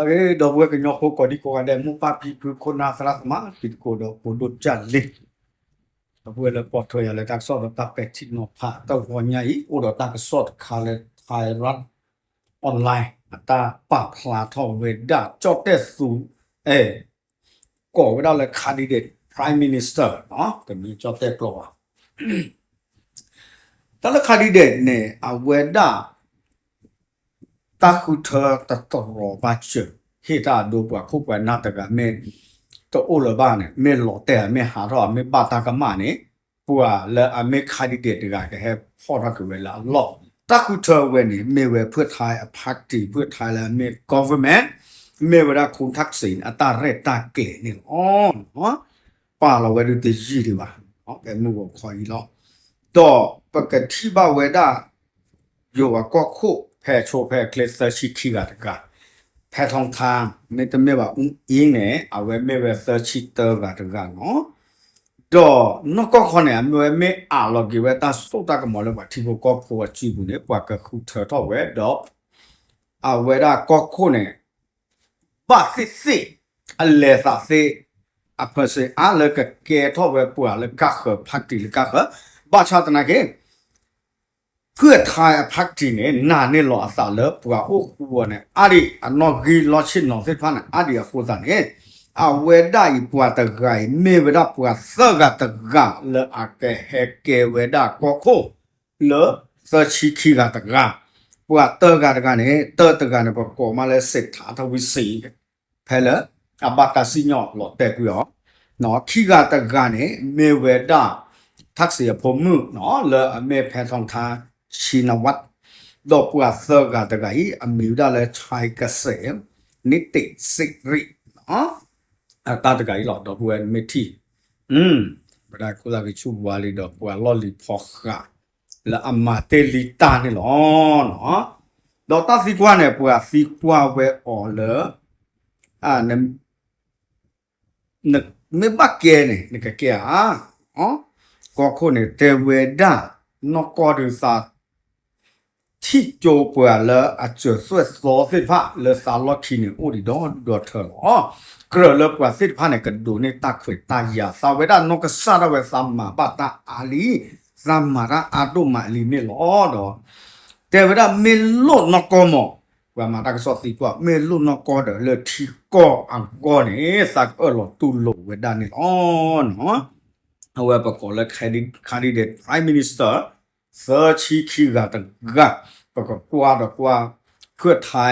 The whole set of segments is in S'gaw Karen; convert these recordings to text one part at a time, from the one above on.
အဂ့ၤ ဒီပုၢ်ဝဲၢ်ကညီဖိကိးဒံကိးဂၤဒဲး မိၢ်ပၢ်ဖံဖု ခိၣ်နၢ်သရၣ်သမါ တံၤသကိးဒီးဖိဒိၣ်ကၢ်လံၤ, ဒီပုၢ်ဝဲၢ်လၢပိာ်ထွဲယၤလၢတၢ်ကစီၣ်ဒီးတၢ်ပဲာ်ထံနီၤဖးတၢ်ဂီၤညါအံၤ အိၣ်ဒီးတၢ်ကစီၣ်တခါလၢ Thairath Online အတၢ်ပာ်ဖျါထီၣ်ဝဲဒၣ် ကၠီၣ်တဲၣ်သူ အဲ ကိးဝဲဒၣ်လၢ candidate Prime Minister တမ့ၢ်ကၠီၣ်တဲၣ်ကျိာ်ဘၣ်. တၢ်လၢ candidate န့ၣ် အဝဲဒၣ် တၢ်ဃုထၢတတြီၤဘၣ်စၢၤ ဟ့ၣ်တၢ်အဒိပှၤခိၣ်ပှၤနၢ်တဂၤမ့ၢ်တအိၣ်လၢၤဘၣ်န့ၣ် မ့ၢ်လီၤတဲာ် မ့ၢ်ဟးထီၣ် မ့ၢ်ဘၣ်တၢ်ကမၣ်န့ၣ် ပှၤလၢအမ့ၢ် candidate တဂၤ ကဟဲဖီၣ်ထီၣ်က့ၤဝဲလၢအလီၢ်. တၢ်ဃုထၢဝဲန့ၣ် မ့ၢ်ဝဲဖုၣ်ထါအ party ဖုၣ်ထါလၢအမ့ၢ် government မ့ၢ်ဝဲဒၣ် ခူၣ်ထၣ်စ့ၣ် အတၢ်ရဲၣ်တၢ်ကျဲၤန့ၣ်လီၤ. ပာ်လီၤဝဲဒုးတယံာ်ဒံးဘၣ် ဖဲမုၢ်ဂီၤခီအံၤလီၤ. ဒီးပကထံၣ်ဘၣ်ဝဲဒၣ် ယိၤအကီၢ်ခိၣ် ဖဲဆိဖဲအချ့သၢဆံခံဂၤတဂၤ, ဖဲထီထါ မ့တမ့ၢ်ဘၣ် အူအ့န့ၣ် အဝဲမ့ၢ်ဝဲသၢဆံသၢဂၤတဂၤလီၤ. ဒီးနီၢ်ကီၢ်ခီန့ၣ် အမ့ၢ်ဝဲမ့ၢ်အးလီၤက့ၤဝဲတၢ်စိတၢ်ကမီၤလၢပှၤထံဖိကီၢ်ဖိအစုပူၤန့ၣ် ပှၤကဃုထၢထီၣ်ဝဲဒီး အဝဲဒၣ်ကီၢ်ခိၣ်န့ၣ် ဘၣ်သ့ၣ်သ့ၣ် အလဲၤသးသ့ အ person အါလၢကကဲထီၣ်ဝဲပှၤလၢကါဃၢၤ party လၢကါဃၢၤ, ဘၣ်ဆၣ်သနာ်က့ ဖုၣ်ထါအ party န့ၣ် နာ်န့ၢ်လီၤအသးလၢပှၤအိၣ်ဃူအီၤန့ၣ် အါဒံး အနီၣ်ဂံၢ်လီၢ်ဆ့ၣ်နီၤသ့ၣ်တဖၣ်န့ၣ် အါဒံးအဃိသတးန့ၣ် အဝဲဒၣ်အံၤပှၤတဂၤအံၤ မ့ၢ်ဝဲဒၣ်ပှၤသၢဂၤတဂၤလၢအကဟဲကဲဝဲဒၣ်ကီၢ်ခိၣ် လၢသၢဆံခံဂၤတဂၤ, ပှၤသၢဂၤတဂၤန့ၣ် တၢတဂၤန့ၣ် ပကိးမးလၢ စ့းထးထဝံစံ ဖဲလၢ အဘၣ်တၢ်စံၣ်ညီၣ်လီၤတဲာ်ကွံာ်အီၤ, ခံဂၤတဂၤန့ၣ် မ့ၢ်ဝဲဒၣ် ထၣ်စံးအဖိမုၣ် လၢအမ့ၢ်ဖဲထီထါ ဆံနဝး, ဒီးပှၤသၢဂၤတဂၤအံၤ အမံၤဝဲဒၣ်လၢ ခၠဲးကစ့း နံတ့းစံရံး အတၢ်တဂၤအံၤလီၤ ဒီပုၢ်ဝဲၢ်မ့ၢ်ထံၣ် ဝဲဒၣ်ခိၣ်သၣ်ဂံၢ်ဆူၣ်ဝါလံဒီးပှၤလီၢ်လံၤဖီဃး လၢအမၤတ့ၢ်လံတၢ်န့ၣ်လီၤ. ဒီးတၢ်သံကွၢ်န့ၣ် ပှၤသံကွၢ်ဝဲအီၤလၢ နမ့ၢ်ဘၣ်ကဲန့ၣ် နကကဲဧါ. ကီၢ်ခိၣ်န့ၣ် တဲဝဲဒၣ် နီၢ်ကီၢ်ဒုးသး ထံၣ်ကၠိပှၤလၢအစၢၤသွဲၣ်သီသ့ၣ်တဖၣ် လၢသးလီၢ်ခံန့ၣ် အိၣ်ဒံးဒီဒူၣ်ဒီထၢလီၤ. ကြၢးလၢပှၤသ့ၣ်တဖၣ်န့ၣ် ကဒိးန့ၢ်တၢ်ခွဲးတၢ်ယာ် သးဝဲဒၣ်နီၢ်ကစၢ်ဒၣ်ဝဲ သးမၤဘၣ်တၢ်အါလံ, သးမၤတၢ်အါဒိၣ်မးလံန့ၣ်လီၤ. ဒီး တဲဝဲဒၣ်မ့ၢ်လိၣ်နီၢ်ကီၢ်မး, ပှၤမၤတၢ်ကစီၣ်သံကွၢ် မ့ၢ်လိၣ်နီၢ်ကီၢ်ဒီး လၢထံကီၢ်အဂီၢ်န့ၣ် သးကအၢၣ်လီၤတူၢ်လိာ်ဝဲဒၣ်န့ၣ်လီၤ. အဝဲပကိးလၢ candidate prime minister သၢဆံခံဂၤတဂၤ, ပကကွၢ်ဒီးကွၢ် ဖုၣ်ထါ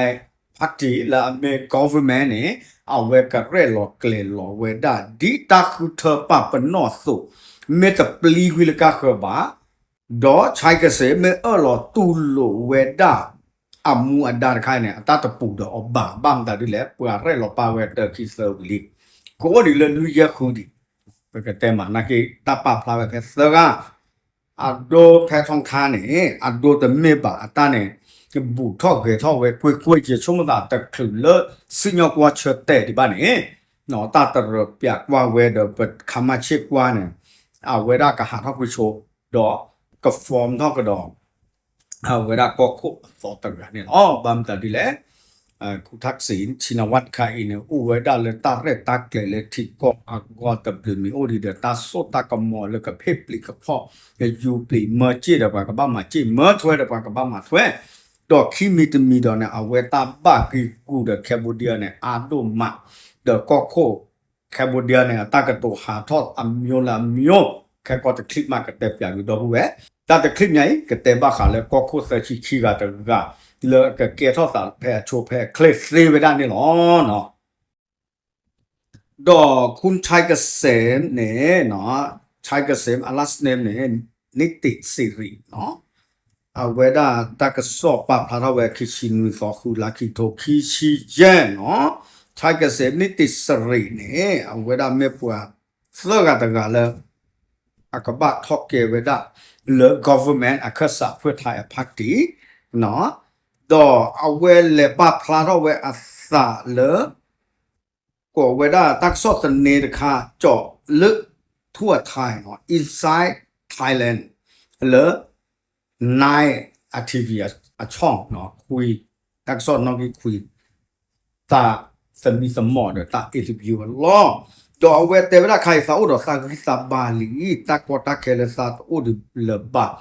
party လၢအမ့ၢ် government န့ၣ် အဝဲကရဲၣ်လီၤကျဲၤလီၤဝဲဒၣ် ဒ်တၢ်ဃုထၢပာ်ပနီၣ်အသိး, မ့ၢ်တပျံၤကွံာ်လၢကါဃၢၤဘၣ် ဒီး ခၠဲးကစ့း မ့ၢ်အၢၣ်လီၤတူၢ်လိာ်ဝဲဒၣ် အမူအဒါတခါအံၤန့ၣ် အတၢ်တပူၤဒီးအီၤဘၣ်, ဘၣ်မတၤဒ်လဲၣ် ပှၤရဲၣ်လီၤပာ်ဝဲတၢ်ခံသၢဝံၤလံ, ကအိၣ်ဒံးလၢလွံၢ်ယဲၢ်ဃုဒံး, ပကတဲမးနာ်က့ တၢ်ပာ်ဖျါဝဲဖဲသၢဂၤ အဒိဖဲထီထါန့ၣ် အဒိတမ့ၢ်ဘၣ်အတၢ်န့ၣ် ဘူးထီၣ်ဂဲၤထီၣ်ဝဲကွ့ၢ်ကွ့ၢ် ယဆိကမိၣ်သးတချုးလၢ စံၣ်ညီၣ်ကွီၢ်ဆၢတဲာ်ဒံးဘၣ်န့ၣ် တၢ်တရၢပၠးကွၢ်ဝဲဒီး ပခါမၣ်ဆ့ၣ်ကွၢ်န့ၣ် အဝဲဒၣ်ကဟးထီၣ်ကွံာ်ဆိ ဒီးက form ထီၣ်ကဒီး အဝဲဒၣ်ကီၢ်ခိၣ်အသီတဂၤန့ၣ်လီၤ. ဘၣ်မတၤဒ်လဲၣ် ခူၣ်ထၣ်စံး ဆံနဝးတခါအံၤန့ၣ် အိၣ်ဝဲဒၣ်လၢတၢ်ရဲၣ်တၢ်ကျဲၤလၢထံကီၢ်အဂီၢ်တဘျုးမံၤအိၣ်ဒံးဒီး တၢ်စိတၢ်ကမီၤလၢကဖ့ၣ်ပျံၤကဖီၣ် ယူၤပျံၤမၢစ့ၣ်ဒီးပှၤကဘၣ်မၤစ့ၣ် မၢထွဲဒီးပှၤကဘၣ်မၤထွဲ ဒီးခံမံၤတမံၤဒီးန့ၣ် အဝဲတၢ်ဘၣ်ဂံာ်ဂူာ်ဒီး Cambodia န့ၣ် အါဒိၣ်မး ဒီးကီၢ်ခိၣ် Cambodia န့ၣ် အတၢ်ကတိၤဟးထီၣ်အမျိုးလၢအမျိုး ခဲကီၢ်တချံၣ်မးကတဲပၠးက့ၤဒီပုၢ်ဝဲၢ် တၢ်တချံၣ်မးအံၤ ကတဲဘၣ်ဃးလၢကီၢ်ခိၣ်သၢဆံခံဂၤတဂၤ လၢကကဲထီၣ်သးဖဲအဆိဖဲအချ့သ့ဝဲဒၣ်န့ၣ်လီၤ. ဒီး ခူၣ်ထါကစဲး န့ၣ် ထါကစဲး အ last name န့ၣ် နံတ့းစံရံး အဝဲဒၣ်တၢ်ကစီၣ်ပာ်ဖျါထီၣ်ဝဲ ခံဆံနွံသီ ဃုလါ ခံထိခံဆံယဲၢ်နီၤ, ထါကစဲး နံတ့းစံရံး န့ၣ် အဝဲဒၣ်မ့ၢ်ပှၤသၢဂၤတဂၤလၢ အကဘၣ်ထီၣ်ကဲဝဲဒၣ် လၢ government အခၢၣ်စး ဖုၣ်ထါအ party ဒီးအဝဲလဲၤပာ်ဖျါထီၣ်ဝဲအသးလၢ ကိးဝဲဒၣ်တၢ်ကစီၣ်သန့တခါ ကၠီးလၢထူအထါ Inside Thailand လၢ Nine အ TV အဆီၣ် ခွံ တၢ်ကစီၣ်နီၣ်ဂံၢ်ခွံ တၢ်သမံသမိးဒီးတၢ် interview လီၤ. ဒီးအဝဲတဲဝဲဒၣ်ခါအံၤ သးအိၣ်ဒီးသးဂံၢ်သးဘါလံ, တၢ်ကီတၢ်ခဲလၢသးတအိၣ်ဒံးလၢၤဘၣ်,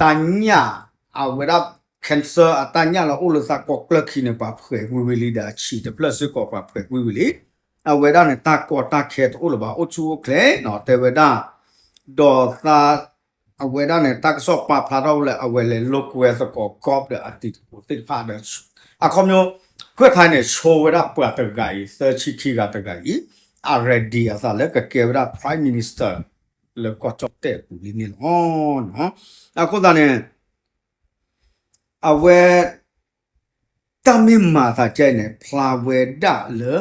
တၢ်ညၣ် အဝဲဒၣ် cancer အတၢ်ညၣ်လၢအိၣ်လၢသးကိးကျၢၢ်ခံန့ၣ် ပှၤဖှဲးကွံာ်ဝံၤလံဒီး အဆံးတဖျၢၣ်စ့ၢ်ကီးပှၤဖှဲးကွံာ်ဝံၤလံ. အဝဲဒၣ်န့ၣ် တၢ်ကီတၢ်ခဲတအိၣ်လၢၤဘၣ်, အိၣ်ဆူၣ်အိၣ်ချ့, တဲဝဲဒၣ်, ဒီးသး အဝဲဒၣ်န့ၣ် တၢ်ကစီၣ်ပာ်ဖျါထီၣ်ဝဲလၢ အဝဲလဲၤလိာ်ကွဲသကိး golf ဒီးအတံၤသကိးသ့ၣ်တဖၣ်ဒီး အခီပညီ ဖှဲၣ်ထါန့ၣ် ဆိဝဲဒၣ်ပှၤတဂၤအံၤ သၢဆံခံဂၤတဂၤအံၤ အ ready အသးလၢကကဲဝဲဒၣ် Prime Minister လၢကီၢ်ကၠီၣ်တဲၣ်အပူၤလံန့ၣ်လီၤ. အဃိသတးန့ၣ် အဝဲ တၢ်မ့ၢ်မၤသးကဲအံၤန့ၣ် ဖျါဝဲဒၣ်လၢ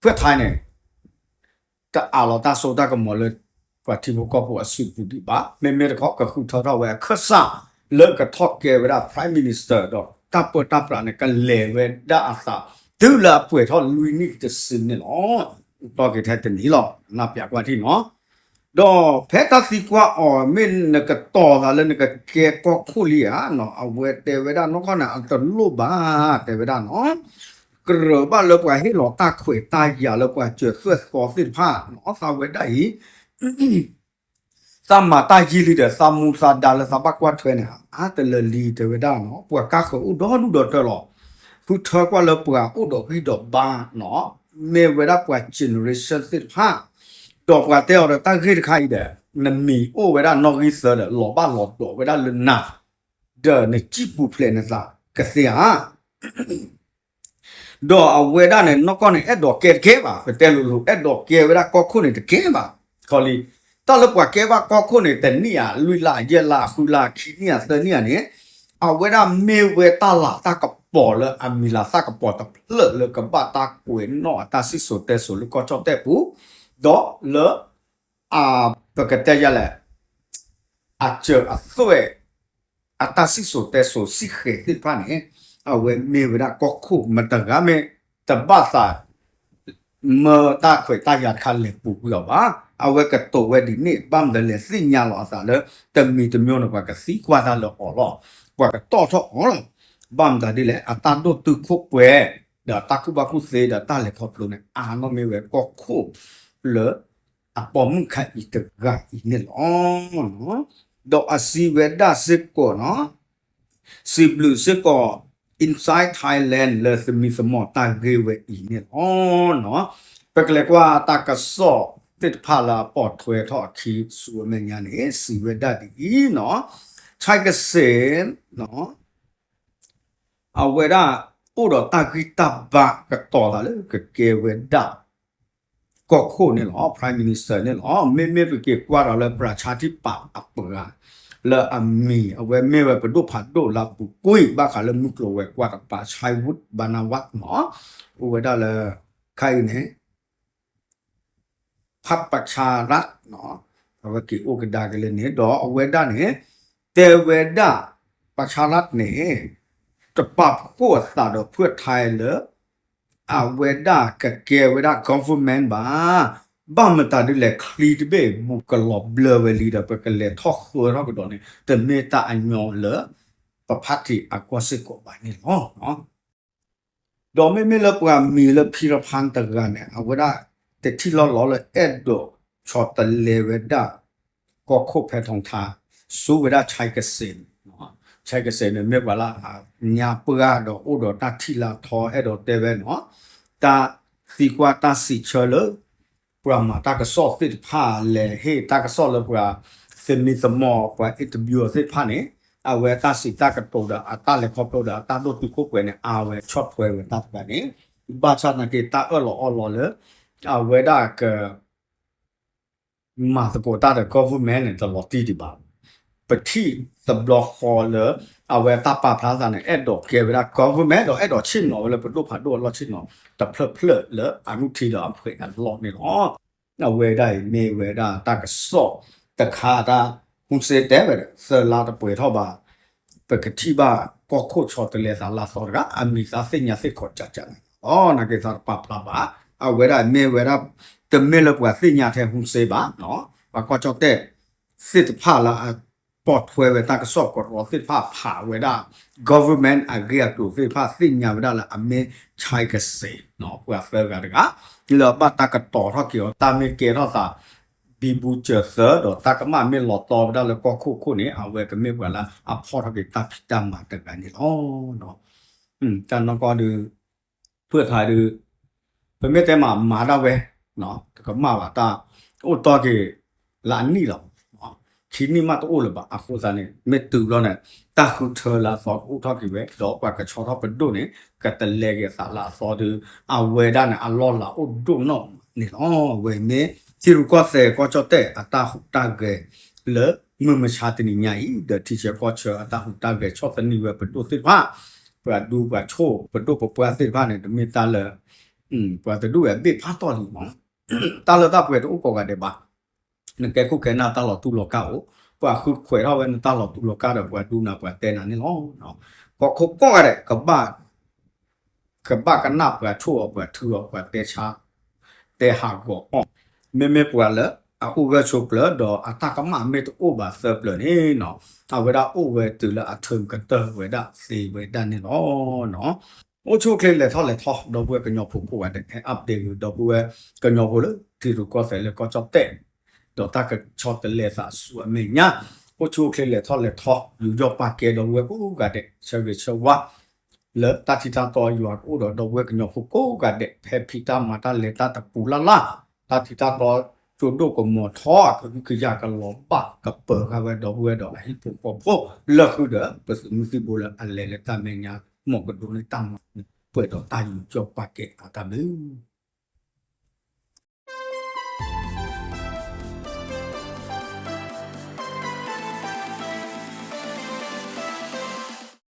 ဖှဲၣ်ထါန့ၣ် တအးလီၤတၢ်စိတၢ်ကမီၤလၢ ပှၤထံဖိကီၢ်ဖိအစုပူၤဒံးဘၣ်. မ့မ့ၢ်တခီ ကဃုထၢထီၣ်ဝဲအခၢၣ်စးလၢကထီၣ်ကဲဝဲဒၣ် Prime Minister ဒီးတၢ်ပၢတၢ်ပြးန့ၣ် ကလဲၤဝဲဒၣ်အသး တုၤလၢအပှဲၤထီၣ်လွံၢ်နံၣ်တစုန့ၣ်လီၤ. တီၢ်က့ၤထဲတနံၤလီၤ နၢ်ပၢၢ်ကွၢ်ထံၣ်နီၤ. ဒီးဖဲတၢ်သံကွၢ်အီၤ မ့ၢ်နကတီၤသးလၢနကကဲကီၢ်ခိၣ်လံဧါနီၤ, အဝဲတဲဝဲဒၣ်နီၢ်ကီၢ်န့ၣ် အတလိၣ်ဘၣ် တဲဝဲဒၣ်နီၤ. ကရၢးဘၣ်လၢပှၤဟ့ၣ်လီၤတၢ်ခွဲးတၢ်ယာ်လၢပှၤစၢၤသွဲၣ်သီသ့ၣ်တဖၣ်နီၤ, သးဝဲဒၣ်အံၤ သးမၤတၢ်ယံာ်လံဒီး သးမူသးဒါလၢသးဘၣ်ကွၢ်ထွဲန့ၣ် အါတလၢလံ တဲဝဲဒၣ်နီၤ. ပှၤကါဃၢၤအိၣ်ဒီဒူၣ်ဒီထၢလီၤ. ဃုထၢကွၢ်လၢပှၤအိၣ်ဒီးဂံၢ်ဒီးဘါနီၤ, မ့ၢ်ဝဲဒၣ်ပှၤ generation သ့ၣ်တဖၣ်, ဒီးပှၤတဲအီၤဒီးတၢ်ဂ့ၢ်တခါအံၤဒီး နမံၤအိၣ်ဝဲဒၣ်နီၣ်ဂံၢ်သၢဒီး လီၤဘၣ်လီၤဒီးဝဲဒၣ်လၢနၤ, ဒီးနစံၣ်ပူၤဖျဲးနသးကသ့ဧါ ဒီးအဝဲဒၣ်န့ၣ် နီၢ်ကီၢ်န့ၣ် အဲၣ်ဒိးကဲတကဲဘၣ်, ပတဲလိၤလိၤ အဲၣ်ဒိးကဲဝဲဒၣ်ကီၢ်ခိၣ်န့ၣ်တကဲဘၣ်. ခီလံ, တၢ်လၢပှၤကဲဘၣ်ကီၢ်ခိၣ်န့ၣ် တနံၣ်ဧါ လွံၢ်လါ ယဲၢ်လါ ဃုလါ ခံနံၣ်ဧါ သၢနံၣ်ဧါန့ၣ်, အဝဲဒၣ်မ့ၢ်ဝဲတၢ်လၤတၢ်ကပီၤလၢအမံၤလၤသၣ်ကပီၤတဖျၢၣ်လၢကဘၣ်တၢ်ကွဲးနီၣ်အတၢ်စံၣ်စိၤတဲစိၤလၢကီၢ်ကၠီၣ်တဲၣ်ပူၤ, ဒီးလၢ အ ပကတဲယၤလဲၣ်, အစၢၤအသွဲၣ် အတၢ်စံၣ်စိၤတဲစိၤစံၣ်ဃဲၤသ့ၣ်တဖၣ်န့ၣ်, အဝဲမ့ၢ်ဝဲဒၣ်ကီၢ်ခိၣ်မတဂၤမ့ၢ်တဘၣ်သး မၢတၢ်ခွဲးတၢ်ယာ်တခါလဲၤပူၤကွံာ်အီၤဘၣ်. အဝဲကတိၤဝဲဒ်န့ၣ် ဘၣ်မတၤလဲၣ် သ့ၣ်ညါလီၤအသးလၢ တမံၤတမံၤန့ၣ် ပှၤကသံကွၢ်တၢ်လၢအီၤလီၤ. ပှၤကတီၢ်ထီၣ်အီၤလီၤ. ဘၣ်မတၤဒ်လဲၣ် အတၢ်ဒိၣ်တုာ်ခိၣ်ပှဲၤ ဒီးတၢ်ကူၣ်ဘၣ်ကူၣ်သ့ဒီးတၢ်လဲၤခီဖျိန့ၣ် အါနီၢ်မ့ၢ်ဝဲကီၢ်ခိၣ်လၢ အပိာ်မုၣ်ခါအံၤတဂၤအံၤန့ၣ်လီၤ. ဒီးအစံးဝဲဒၣ်စ့ၢ်ကီးနီၤ, စံးဘျုးစ့ၢ်ကီး Inside Thailand လၢသမံသမိးတၢ်ဂ့ၢ်ဝဲအံၤန့ၣ်လီၤ. ပကလဲၤကွၢ်တၢ်ကစီၣ်သ့ၣ်တဖၣ်လၢအပိာ်ထွဲထီၣ်အခံဆူအမဲာ်ညါန့ၣ် စံးဝဲဒၣ်ဒ်အံၤနီၤ, ချဲကစ့း အဝဲဒၣ်အိၣ်ဒီးတၢ်ဂံၢ်တၢ်ဘါကတီၤသးလၢကကဲဝဲဒၣ် ကီၢ်ခိၣ်န့ၣ်လီၤ, Prime Minister န့ၣ်လီၤ. မ့မ့ၢ်ပက့ၤကွၢ်ဒီးလၢ ပြၤဆါထံပာ် အပှၤ လၢအမံၤ အဝဲမ့ၢ်ဝဲပဒိၣ်ဖးဒိၣ်လၢအပူၤကွံာ် ဘၣ်ဃးလၢမုၢ်ကျိၤဝဲၤကွာ်တကပၤ ဆၢၣ်ဝူၣ် ဘၤနၣ်ဝၣ် နီၤ, အိၣ်ဝဲဒၣ်လၢ ခဲအံၤန့ၣ် ဖးပဆါရၣ် အဝဲက့ၤအိၣ်ကဒါက့ၤလၢန့ၣ် ဒီးအဝဲဒၣ်န့ၣ် တဲဝဲဒၣ် ပဆါရၣ်န့ၣ် တပာ်ဖှိၣ်အသးဒီးဖှဲၣ်ထါလၢ အဝဲဒၣ်ကကဲဝဲဒၣ် government ဘၣ်. ဘၣ်မတၤဒ်လဲၣ် ချံတဘ့ၣ်ဘူးကလီၤဘျၢဝဲလံဒီး ပကလဲၤထီၣ်ဃၢထီၣ်ကဒီးန့ၣ် တမ့ၢ်တၢ်အညီလၢ ပဖါတံၢ်အကွီၢ်စ့ၢ်ကီးဘၣ်န့ၣ်လီၤ. ဒီးမ့မ့ၢ်လၢပှၤမံၤလၢ ဖံရဖါ တဂၤန့ၣ် အဝဲဒၣ်တထံၣ်လီၢ်လီၤလၢအဲၣ်ဒိးဆီတလဲဝဲဒၣ် ကီၢ်ခိၣ်ဖဲထီထါ ဆူဝဲဒၣ် ချဲကစ့း ချဲကစ့းန့ၣ် မ့ၢ်ပှၤလၢအညါပှၢ်ဒီးအိၣ်ဒီးတၢ်ထံၣ်လၢအထီ အဲၣ်ဒိးတဲဝဲနီၤ တၢ်သံကွၢ်တၢ်စံးဆၢလၢ ပှၤမၤတၢ်ကစီၣ်သ့ၣ်တဖၣ် လဲၤဟ့ၣ်တၢ်ကစီၣ်လၢပှၤ သမံသမိး ပှၤ interview သ့ၣ်တဖၣ်န့ၣ် အဝဲတၢ်စံးတၢ်ကတိၤဒီးအတၢ်လဲၤခီဖျိဒီးအတၢ်ဒိၣ်တုာ်ခိၣ်ပှဲၤန့ၣ် အဝဲဆီၣ်ထွဲဝဲတၢ်တဖၣ်န့ၣ် ဘၣ်ဆၣ်သနာ်က့ တၢ်အၢၣ်လီၤအီလီၤလၢ အဝဲဒၣ်က မၤသကိးတၢ်ဒီး government န့ၣ် တလီၤတံၢ်ဒံးဘၣ်. ပထံၣ်တဘျီဃီလၢ အဝဲတၢ်ပာ်ဖျါသးန့ၣ် အဲၣ်ဒိးကဲဝဲဒၣ် government ဒီးအဲၣ်ဒိးဆ့ၣ်နီၤဝဲလၢပဒိၣ်ဖးဒိၣ်အလီၢ်ဆ့ၣ်နီၤ တဖျၢၣ်ဖျၢၣ်လၢအမုၢ်ထံဒီးအဖှဲးအလီၢ်န့ၣ်လီၤ. အဝဲဒၣ်အံၤမ့ၢ်ဝဲဒၣ်တၢ်ကစီၣ်တခါတၢ် ဟူစ့တဲဝဲဒီး သၢလါတပှဲၤထီၣ်ဘၣ် ပကထံၣ်ဘၣ်ကီၢ်ခိၣ်ဆီတလဲသးလၢအသီတဂၤ အမံၤသးသ့ၣ်ညါသ့ၣ်ခီၣ်ကၠးကၠးန့ၣ်လီၤ. နာ်က့သးတပာ်ဖျါဘၣ် အဝဲဒၣ်မ့ၢ်ဝဲဒၣ် တမ့ၢ်လၢပှၤသ့ၣ်ညါထဲဟူစ့ဘၣ် ပှၤကီၢ်ကၠီၣ်တဲၣ်သ့ၣ်တဖၣ်လၢအ ပိာ်ထွဲဝဲတၢ်ကစီၣ်ကရီသ့ၣ်တဖၣ် ဖးဝဲဒၣ် government အဂ့ၢ်အကျိၤသ့ၣ်တဖၣ် သ့ၣ်ညါဝဲဒၣ်လၢအမ့ၢ် Chai Kasing ပှၤသၢဂၤတဂၤ လၢအဘၣ်တၢ်ကတီၤထီၣ်က့ၤအီၤ တၢ်မ့ၢ်ကဲထီၣ်သး ဘံဘူစၢၤသၢ ဒီးတၢ်ကမၣ်မ့ၢ်လီၤတီဝဲဒၣ်လၢကီၢ်ခိၣ်ခိၣ်န့ၣ် အဝဲကမ့ၢ်ပှၤလၢအဖီၣ်ထီၣ်က့ၤတၢ်ဖံးတၢ်မၤတဂၤန့ၣ်လီၤ. တၢ်နီၢ်ကီၢ်ဒုး ဖုၣ်ထါဒုး ပမ့ၢ်တဲမၤမၤဒၣ်ဝဲ တကမၣ်ဘၣ်တၢ် အိၣ်တီၢ်က့ၤလၢအနံၣ်လီၤ. ခံနံၣ်မးတအိၣ်လၢၤဘၣ် အဃိသတးန့ၣ် မ့ၢ်တုၤဘျီန့ၣ် တၢ်ဃုထၢလၢအသီကအိၣ်ထီၣ်က့ၤဝဲ ဒီးပှၤကဆီထီၣ်ပဒိၣ်န့ၣ် ကတလဲက့ၤအသးလၢအသီဒုး အဝဲဒၣ်န့ၣ် အလီၢ်လၤအိၣ်ဒိၣ်နီၢ်မးန့ၣ်လီၤ. အဝဲမ့ၢ် ထံရူၢ်ကီၢ်သဲးကီၢ်ကၠီၣ်တဲၣ်အတၢ်ဟူးတၢ်ဂဲၤလၢ မုၢ်မဆါတနံၤညါအံၤ ဒီးထံဆၢကီၢ်ဆၢအတၢ်ဟူးတၢ်ဂဲၤဆီၣ်သနံးဝဲပဒိၣ်သ့ၣ်တဖၣ် ပှၤဒူပှၤဆိၣ်ပဒိၣ်ပပှၢ်သ့ၣ်တဖၣ်န့ၣ် တမ့ၢ်တၢ်လၢ ပှၤတဒူၣ်ဝဲအဘ့ၣ်ဖးထီလံမး တၢ်လၢတၢ်ပှဲၤတအိၣ်ကိးဂၤဒဲးဘၣ်. နကဲခိၣ်ကဲနၢ်တၢ်လီၤတူၢ်လီၤကာ်အိၣ်, ပှၤဃုခွဲးထီၣ်ဝဲနတၢ်လီၤတူၢ်လီၤကာ်ဒီးပှၤဒူနၤပှၤတဲနၤန့ၣ်လီၤ. ကီၢ်ခိၣ်ကိးဂၤဒဲး ကဘၣ်ကနၣ်ပှၤဆိၣ်အီၤပှၤထုအီၤပှၤတဲဆါ တဲဟးဂီၤအီၤ, မ့မ့ၢ်ပှၤလၢအအိၣ်ဂၢၢ်ဆိးကျၢၤဒီးအတၢ်ကမၣ်မ့ၢ်တအိၣ်ဘၣ်သၢပျၢၤန့ၣ် အဝဲဒၣ်အိၣ်ဝဲတုၤလၢအထုးကတၢၢ်ဝဲဒၣ်သ့ဝဲဒၣ်န့ၣ်လီၤ. အိၣ်ဆူၣ်အိၣ်ချ့လဲၤထီၣ်လဲၤထီ ဒီပုၢ်ဝဲၢ်ကညီဖိကိးဂၤဒဲး ဟဲ update ဂ့ၤ ဒီပုၢ်ဝဲၢ်ကညီဖိလၢထံရူၢ်ကီၢ်သဲးလၢကီၢ်ကၠီၣ်တဲၣ် ဒီးတၢ်ကဆီတလဲသးဆူအမဲာ်ညါ, အိၣ်ဆူၣ်အိၣ်ချ့လဲၤထီၣ်လဲၤထီ ယူးယီၣ်ပာ်ကဲဒီပုၢ်ဝဲၢ်ကိးဂၤဒဲး ဆၢဂ့ၤဆၢဝါ လၢတၢ်ထံတၢ်တီယွၤကအိၣ်ဒီးဒီပုၢ်ဝဲၢ်ကညီဖိကိးဂၤဒဲး ဖဲဖံးတၢ်မၤတၢ်လဲၤတၢ်တပူၤလၢ်လၢ်, တၢ်ထံတၢ်တီကၠိဒိၣ်ကမီၤထီ ကဟုကယာ်ကလီၤဘၣ်ကပၢၤဃာ်ဝဲဒီပုၢ်ဝဲၢ်ဒီးအဟံၣ်ဖိဃီဖိ လၢဃုာ်ဒီး ပသုးမုၢ်သံၣ်ဘိလၢအလဲၤလၢတၢ်မဲာ်ညါ မ်ကဒိးန့ၢ်တၢ်မၤန့ၣ် ပှဲၤဒီးတၢ်ယူးယီၣ်ပာ်ကဲအါတၢ်ဘျုး